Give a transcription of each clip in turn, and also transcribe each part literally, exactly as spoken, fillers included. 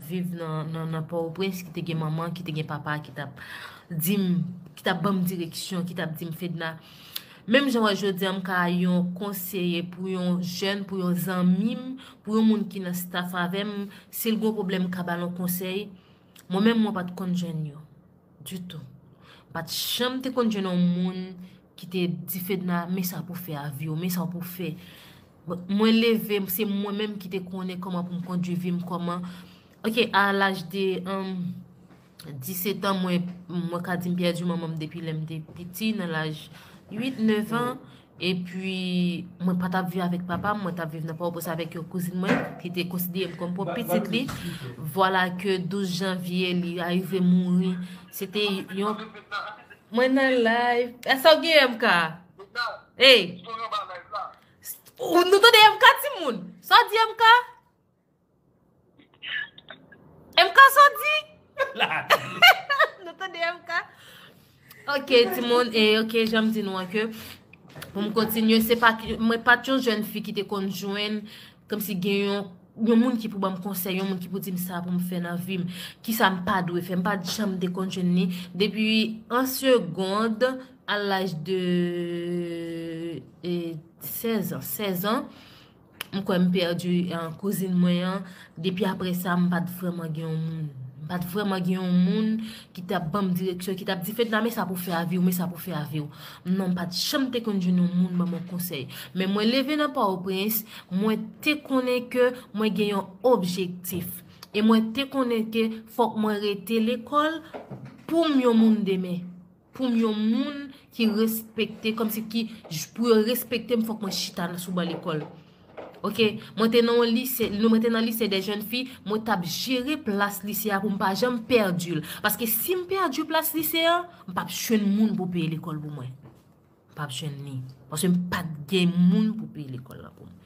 viv nan, nan, nan Pòtoprens, ki te gen manman, ki te gen papa, ki t ap di m, ki t ap ban m direksyon, ki t ap di m, Fedna, menm jan wè jodi a m ka yon konseye pou yon jèn, pou yon zanmi m, pou yon moun ki nan staff avè m, si l gen yon pwoblèm, m ka ba l yon konsèy. Mwen menm, mwen pa t konn jwenn yo. Ditou. M pa t janm te konn jwenn yon moun ki te di, Fedna, men sa pou fè a vi w, men sa pou fè. Bon, mwen leve, se mwen menm ki te konnen kòman pou m kondui vi m, kòman. Ok, a laj de, um, disèt an, mwen, mwen ka di m pèdi manman m depi lè m te piti, nan laj uit, nèf an. Epi, mwen pa t ap viv avèk papa m, mwen t ap viv nan Pòtoprens avèk yon kouzin mwen, ki te konsidere m kòm pwòp pitit li. Vwala ke douz janvye, li arive mouri. Se te yon... Mwen nan live. Sa w gen, M K? Hey! Ou, nou tande M K, timoun? Sa w di, M K? M K, sa w di? Nou tande M K? Ok, timoun, e ok, jan m di nou an ke pou m kontinye, se pa ki, mwen pa t yon jèn fi ki te konn jwenn, kòmsi gen yon, yon moun ki pou ban m konsèy, yon moun ki pou di m sa pou m fè nan vi m, ki sa m pa dwe fè, m pa t janm te konn jwenn li. Depi an segond, a laj de, e, sèz an, sèz an, m kwè m pèdi, eh, kouzin mwen an. Depi apre sa, m pa t vrèman gen yon moun. M pa t vrèman gen yon moun ki t ap ban m direksyon, ki t ap di, Fedna, men sa pou fè a vi w, men sa pou fè a vi w. Non, m pa t janm te konn jwenn yon moun ban m yon konsèy. Men mwen leve nan Pòtoprens, mwen te konnen ke mwen gen yon objektif. E mwen te konnen ke fòk mwen rete lekòl pou m yon moun demen. Pou m yon moun ki respekte, kòmsi ki, pou yo respekte m, fòk mwen chita nan sou ban lekòl. Ok, mwen te nan yon lise, nou, mwen te nan lise dè jèn fi, mwen t ap jere plas lise a pou m pa janm pèdi l. Paske si m pèdi plas lise a, m p ap jwenn moun pou peye lekòl pou mwen. M p ap jwenn li. Paske m pa t gen moun pou peye lekòl la pou mwen.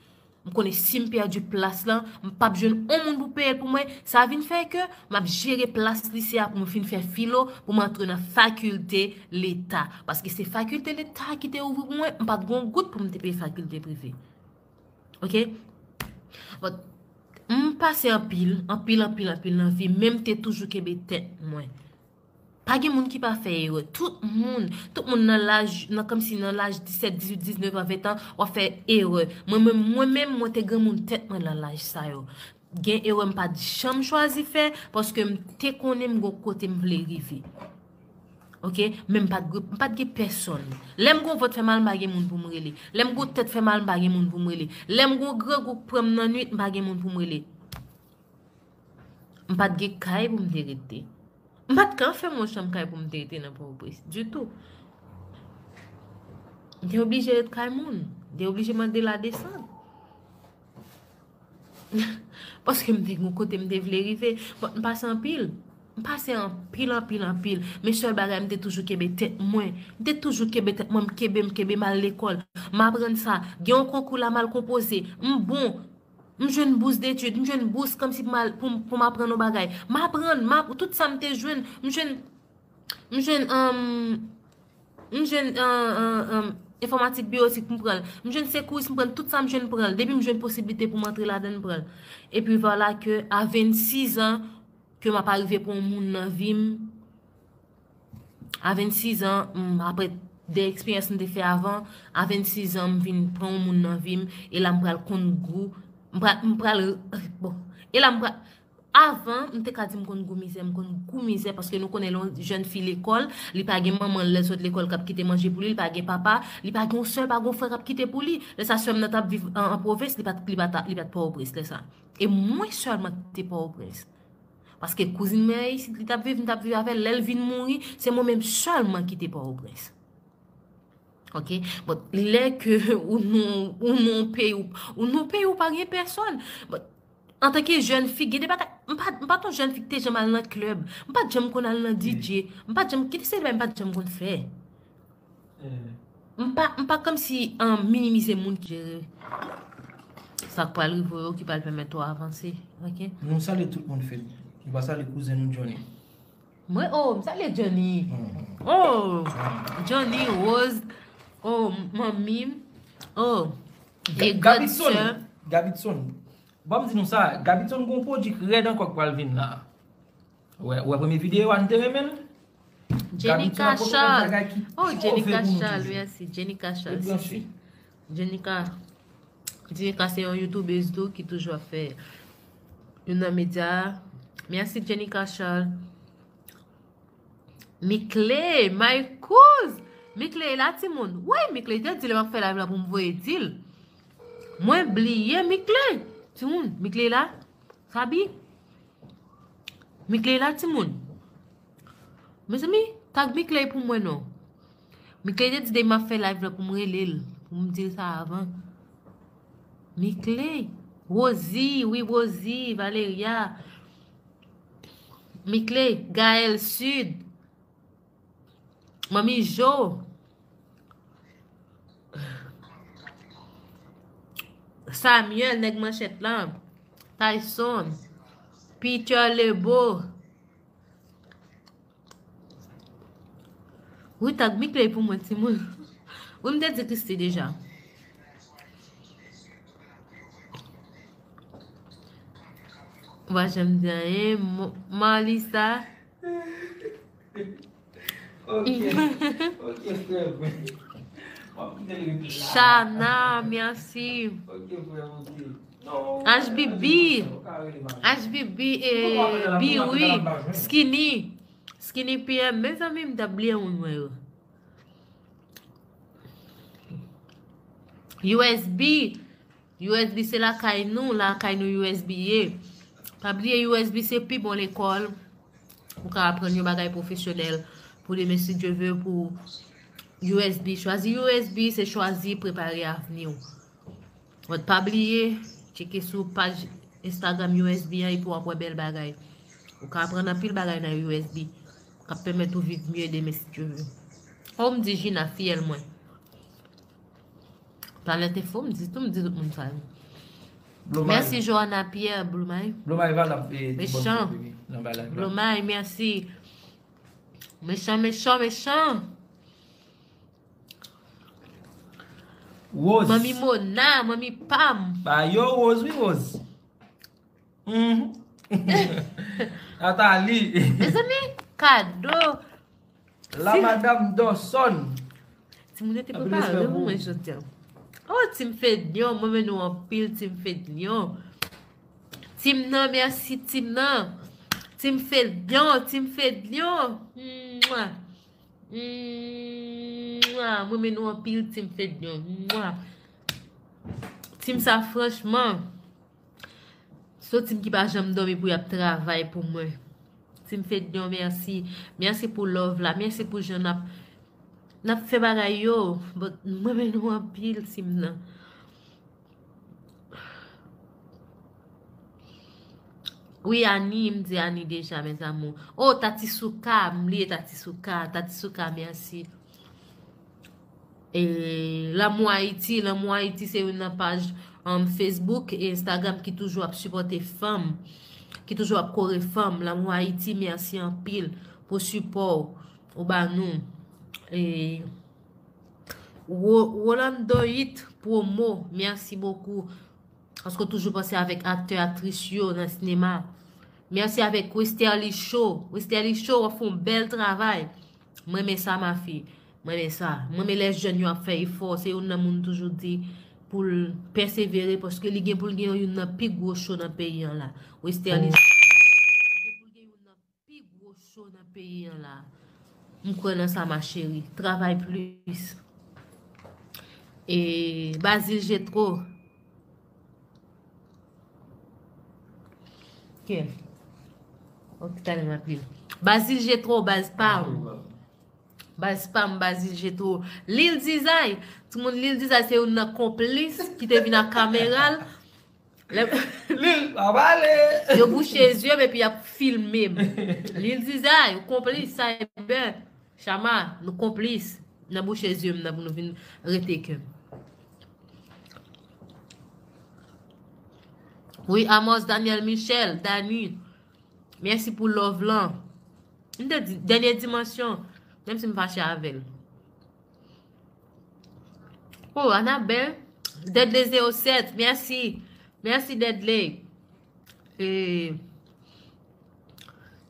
M konnen si m pèdi plas lan, m p ap jwenn on moun pou peye l pou mwen. Sa vin fè ke m ap jere plas lise a pou m fin fè filo, pou m antre nan fakilte leta. Paske se fakilte leta ki te ouvri pou mwen, m pa t gen yon goud pou m te peye fakilte prive. Ok? Bon, m pase anpil, anpil, anpil, anpil nan vi, men m te toujou kenbe tèt mwen. Pa gen moun ki pa fè erè. Tout moun, tout moun nan laj, nan, kòmsi nan laj disèt, dizuit, diznèf an, ven an, w ap fè erè. Mwen menm, mwen menm, mwen te granmoun tèt mwen nan laj sa yo. Gen erè m pa t janm chwazi fè, paske m te konnen m gon kote m vle rive. Ok? Men m pa t, m pa t gen pèsòn. Lè m gon vant fè mal, m pa gen moun pou m rele. Lè m gon tèt fè mal, m pa gen moun pou m rele. Lè m gon grangou k pran m nan nwit, m pa gen moun pou m rele. M pa t gen kay pou m te rete. M pa t ka fè m yon chanm kay pou m te rete nan Pòtoprens ditou. M te oblije ret kay moun. M te oblije mande ladesann. Paske m te gen kote m te vle rive. Bon, m pase anpil. M pase anpil, anpil, anpil. Men sèl bagay, m te toujou kenbe tèt mwen. M te toujou kenbe tèt mwen, m kenbe, m kenbe, m al lekòl. M aprann sa. Gen yon konkou la, m al konpoze. M bon. M jwenn bous detid, m jwenn bous kòmsi pou m al, pou m, pou m aprann yon bagay. M aprann, m ap, tout sa m te jwenn, m jwenn, m jwenn, um, m jwenn, uh, uh, um, enfòmatik biyotik, m pran l. M jwenn sekouris, m pran l. Tout sa m jwenn, m pran l. Depi m jwenn posiblite pou m antre ladan l, m pran l. Epi vwala ke a vennsis an, ke m ap arive pran yon moun nan vi m, a vennsis an, m, apre de eksperyans m te fè avan, a vennsis an, m vin pran yon moun nan vi m, e la m pral konn gou, m pral, m pral, bon, e la m pral, avan, m te ka di m konn gou mizè, m konn gou mizè, paske nou konnen lè yon jèn fi lekòl, li pa gen manman l lè l sot lekòl k ap kite manje pou li, li pa gen papa, li pa gen yon sè, pa gen yon frè k ap kite pou li. Lè sa, sè m nan t ap viv an, an pwovens, li pa t, li pa t, li pa t Pòtoprens lè sa. E mwen sèlman ki te Pòtoprens. Paske kouzin mwen an isit, li t ap viv, m t ap viv avè l. Lè l vin mouri, se mwen menm sèlman ki te Pòtoprens. Ok? Bon, lè ke ou nan, ou nan peyi, ou, ou nan peyi, ou pa gen pèsòn. Bon, antanke jèn fi, gen de bagay, m pa, m pa t yon jèn fi ki te janm al nan klèb. M pa t janm konn al nan D J. M pa t janm, kite se bagay m pa t janm konn fè. M pa, m pa kòmsi, um, minimize moun ki jere. Sa k pral rive w yo ki pral pèmèt ou avanse, ok? Nou salye tout moun, Fed. Nou pa salye kouzen nou, Johnny. Mwen, oh, m salye Johnny. Oh, Johnny, Rose, oh, manmi m, oh, e Gabitson. Gabitson. Ban m di nou sa, Gabitson gon pwodui k rèd ankò k pral vin la. Wè, wè premye videyo a, n te renmen l. Jenica Charles. Oh, Jenica Charles, mèsi. Jenica Charles, si, si. Jenica, Jenica se yon youtubeuse tou ki toujou ap fè youn nan medya. Mèsi Jenica Charles. Mickley, my couz. Mickley la timoun. Wi, Mickley te di lè m ap fè live la pou m voye di l. Mwen bliye Mickley. Timoun, Mickley la. Sabi? Mickley la timoun. Mezanmi, tag Mickley pou mwen non. Mickley te di depi m ap fè live la pou m rele l, pou m di l sa avan. Mickley, Rosie, wi Rosie, Valeria. Mickley, Gaël Sud. Manmi Jo. Samuel, nèg manchèt la. Tyson. Peter Lebeau. Wi, tag Mickley pou mwen, timoun. Wi, m te di Christy deja. Ou pa janm di anyen. Mo- Marlisa. Ok, ok, frè mwen. M ap kite l rete la. Shana, mèsi. Ok, frè, ok. H B B. H B B, eh, Biwi, Skinny. Skinny P M, mezanmi, m t ap bliye moun mwen yo. U S B, U S B se lakay nou, lakay nou U S B ye. Pa bliye U S B se pi bon lekòl. Ou ka aprann yon bagay pwofesyonèl pou demen si Dye ve pou U S B. Chwazi U S B, se chwazi prepare avni w. Mwen pa bliye, tcheke sou paj Instagram U S B an epi w ap wè bèl bagay. Ou ka aprann anpil bagay nan U S B k ap pèmèt ou viv mye demen si Dye ve. Fò m di Gina fiyèl mwen. Talè te fò m di tou, m di tout moun sa yo. Mèsi Johanna Pierre, Blomay. Blomay va la, eh, di Mechan. Bòm, baby, nan bagay la. Blomay, mèsi. Mechan, mechan, mechan. Rose. Manmi Mona, manmi Pam. Ba yo Rose, wi, Rose. Mhm. Nathalie. Mezanmi, kado. La Madame Dawson. Timoun yo te Anpil prepare respè pou pou mwen jodi a. Oh, Team Fedlion, mwen men nou anpil, Team Fedlion. Team nan, mèsi Team nan. Team Fedlion, Team Fedlion. Mwa. Mwa. Mwen men nou anpil, Team Fedlion. Mwa. Team sa, franchman. Se yon team ki pa janm dòmi pou y ap travay pou mwen. Team Fedlion, mèsi. Mèsi pou love la. Mèsi pou jan n ap, n ap fè bagay yo. But mwen men nou anpil, team nan. Wi, Ani, m di Ani deja, mes amours. Oh, Tati Souka, m bliye Tati Souka. Tati Souka, mèsi. E, Lanmou Ayiti, Lanmou Ayiti se youn nan paj, um, Facebook e Instagram ki toujou ap sipòte fanm, ki toujou ap kore fanm. Lanmou Ayiti, mèsi anpil pou sipò w ou ba nou. E, Ro- Rolando Hit Promo, mèsi bokou. Paske w toujou panse avèk aktè, aktris yo nan sinema. Mèsi avèk Westerly Show. Westerly Show, w ap fè yon bèl travay. Mwen renmen sa, mafi. Mwen renmen sa. Mwen renmen lè jèn yo ap fè efò. Se youn nan moun toujou di pou l pèsevere, paske li gen pou l gen youn nan pi gwo show nan peyi an la. Westerly Show. Li gen pou l gen youn nan pi gwo show nan peyi an la. M kwè nan sa, ma chérie. Travay plis. E Bazil Jetro. Ok. Ok, talè m ap li. Bazil Jetro, baz pa m. Baz pa m, Bazil Jetro. Lil Dizay. Timoun, Lil Dizay se youn nan konplis ki te vin ak kamera l. Lè- Lil, pa pale. Yo bouche zye m epi y ap filme m. Lil Dizay, ou konplis, Cyber, Chama, nou konplis. Nan bouche zye m nan pou nou vin rete ke. Wi, Amos Daniel Michel, Dani. Mèsi pou love lan. M te di, dènye dimansyon, menm si m fache avè l. Oh, Anabel, Deadly zewo sèt, mèsi. Mèsi Deadley. E,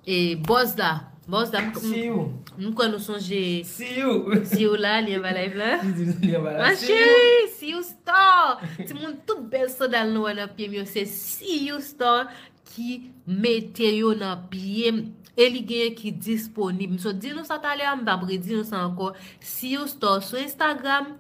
e bòz la. Bòz la, m, m, See you. M kwè nou sonje. See you. Si w la, li anba live la. Li di li anba la. Ma See you. Chérie, See You Store. Timoun, tout bèl sandal nou wè nan pye m yo, se See You Store ki mete yo nan pye m. E li genyen ki disponib. M sot di nou sa talè a, m p ap redi nou sa ankò. See You Store sou Instagram,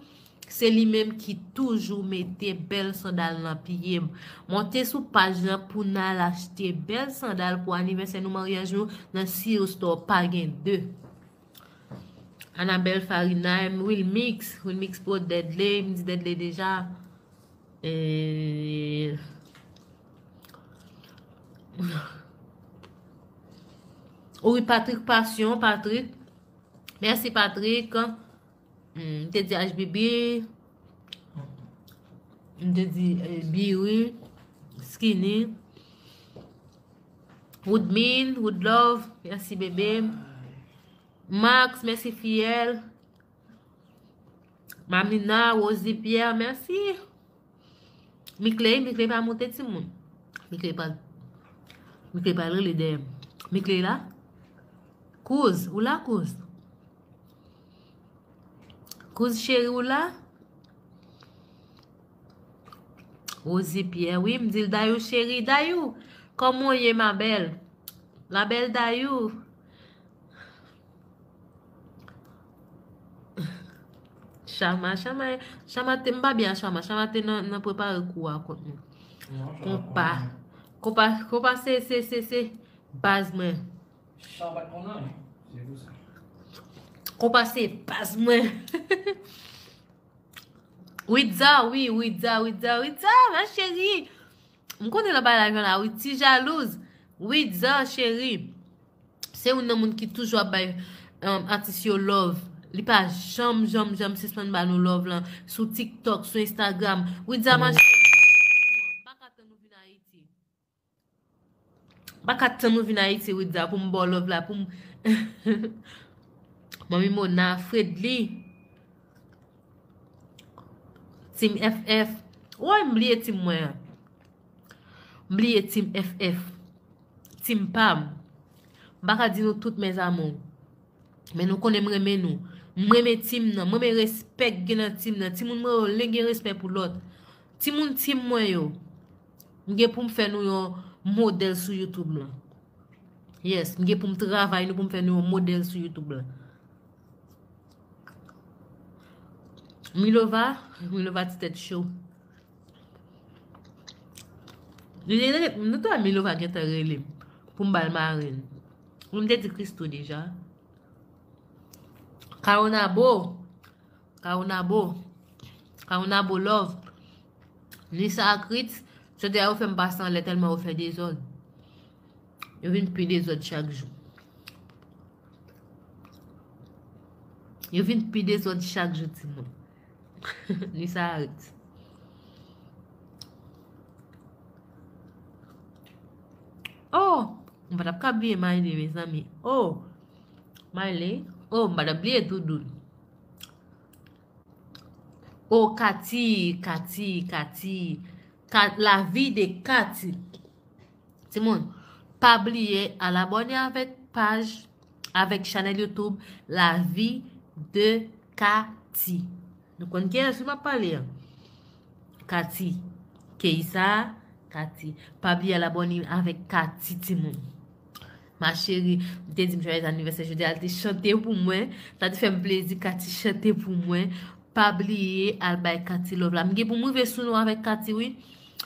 se li menm ki toujou mete bèl sandal nan pye m. Monte sou paj lan pou n al achte bèl sandal pou anivèsè nou, maryaj nou nan See You Store, pa gen de. Anabel Farinay, Wilmix, Wilmix Pro, Deadley, m di Deadley deja. E, wi, Patrick Passion, Patrick. Mèsi, Patrick. Hmm, m te di H B B. M te di, eh, Biri, Skinny. Woodmin, Woodlove, mèsi, bebe. Max, mèsi, fiyèl. Mamina, Rosie Pierre, mèsi. Mikley, Mikley pa monte, timoun. Mikley pa, Mikley pa rele dèyè m. Mikley la? Kouz, ou la, Kouz? Kouz cheri, ou la? Rosie Pierre, wi, m di l, Dayou cheri, Dayou, kòman w ye, ma belle? La belle Dayou. Chama, Chama, Chama te, m pa byen a Chama. Chama te nan, nan prepare kou a kont nou. Konpa. Konpa, Konpa se, se, se, se baz mwen. Chan pa t konn anyen. Se pou sa. Konpa se baz mwen. Widza, wi, Widza, Widza, Widza, ma chérie. M konnen nan bagay la, wi, ti jalouz. Widza, cheri. Se youn nan moun ki toujou ap bay, um, atis yo love. Li pa janm, janm, janm sispann ba nou love lan. Sou TikTok, sou Instagram. Widza, ma chérie. M pa ka tann ou vin Ayiti. M pa ka tann ou vin Ayiti, Widza, pou m ba w love la, pou m... Manmi Mona, Fredly. Team F F. Woy, m bliye team mwen an. M bliye team F F. Team pa m. M pa ka di nou tout, mes amours. Men nou konnen m renmen nou. M renmen team nan. M renmen respè k gen nan team nan. Timoun mwen yo, len gen respè pou lòt. Timoun team mwen yo, m gen pou m fè nou yon modèl sou YouTube lan. Yes, m gen pou m travay nou pou m fè nou yon modèl sou YouTube lan. Milova, Milova ti tèt cho. Li te, nou ta Milova gentan rele m pou m ba l marenn. Wi, m te di Christo deja. Karonabo. Karonabo. Karonabo love. Nisa ak Ritz, jodi a yo fè m pase anlè tèlman yo fè dezòd. Yo vin pi dezòd chak jou. Yo vin pi dezòd chak jou, timoun. Nisa ak Ritz. Oh! M pa t ap ka bliye Miley, mezanmi. Oh! Miley. Oh, m pa t ap bliye Doudoun. Oh, Cathy, Cathy, Cathy. Ka-, la vie de Cathy. Timoun, pa bliye al abòne avèk paj, avèk chanèl YouTube La Vie de Cathy. Nou konn kiyès m ap pale an. Cathy. Keisa, Cathy. Pa bliye al abòne avèk Cathy, timoun. Ma chérie, m te di m jwayèz anivèsè jodi a, li te chante pou mwen. Sa te fè m plezi, Cathy chante pou mwen. Pa bliye al bay Cathy love la. M gen pou m rive sou nou avèk Cathy, wi.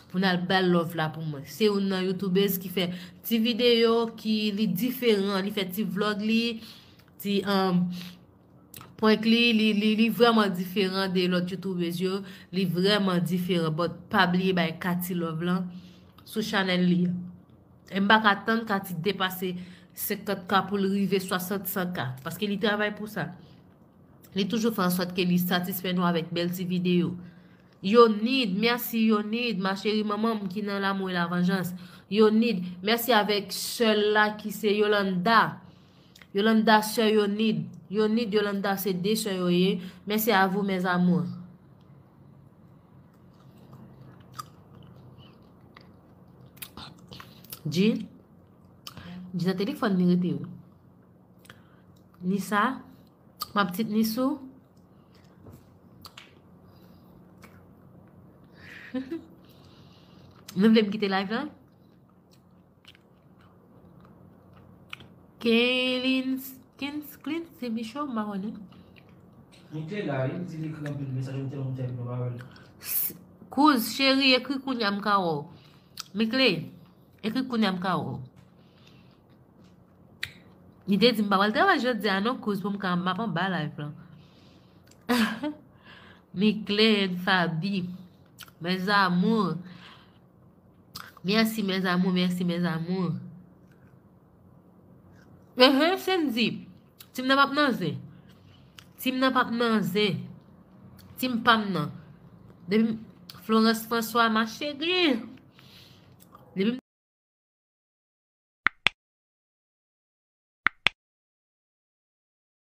Pou n al bay love la pou mwen. Se youn nan youtubèz ki fè ti videyo ki li diferan, li fè ti vlog li, ti, um, prank li, li, li, li vrèman diferan de lòt youtubèz yo. Li vrèman diferan. But pa bliye bay Cathy love lan sou chanèl li an. E m pa ka tann Cathy depase senkant K pou l rive swasant, san K. Paske li travay pou sa. Li toujou fè ansòt ke li satisfè nou avèk bèl ti videyo. Yonid, mèsi Yonid, ma chérie manman m ki nan L'amour et la vengeance. Yonid, mèsi avèk sè l la ki se Yolanda. Yolanda, sè Yonid. Yonid, Yolanda, se de sè yo ye. Merci à vous, mes amours. Jean? Jean nan telefòn li rete wi. Nisa, ma petite Nisou. Nou vle m kite live la? Kaylin, Kinslin, se Micho, m pa konnen. Mwen te la, wi, m di li ekri anpil mesaj, mwen te la, mwen te la, mwen pa wè l. Kouz, cheri, ekri kounye a m ka wè w. Mickley, ekri kounye a m ka wè w. Li te di m pa pral travay jodi a non, kouz, pou m ka m ap anba live lan. Mickley, Fabi, mes amours. Merci mes amours, merci mes amours. Ehe, Sandy. Tim nan p ap nan zen. Tim nan p ap nan zen. Tim pa m nan. Depi Florence François, ma chérie.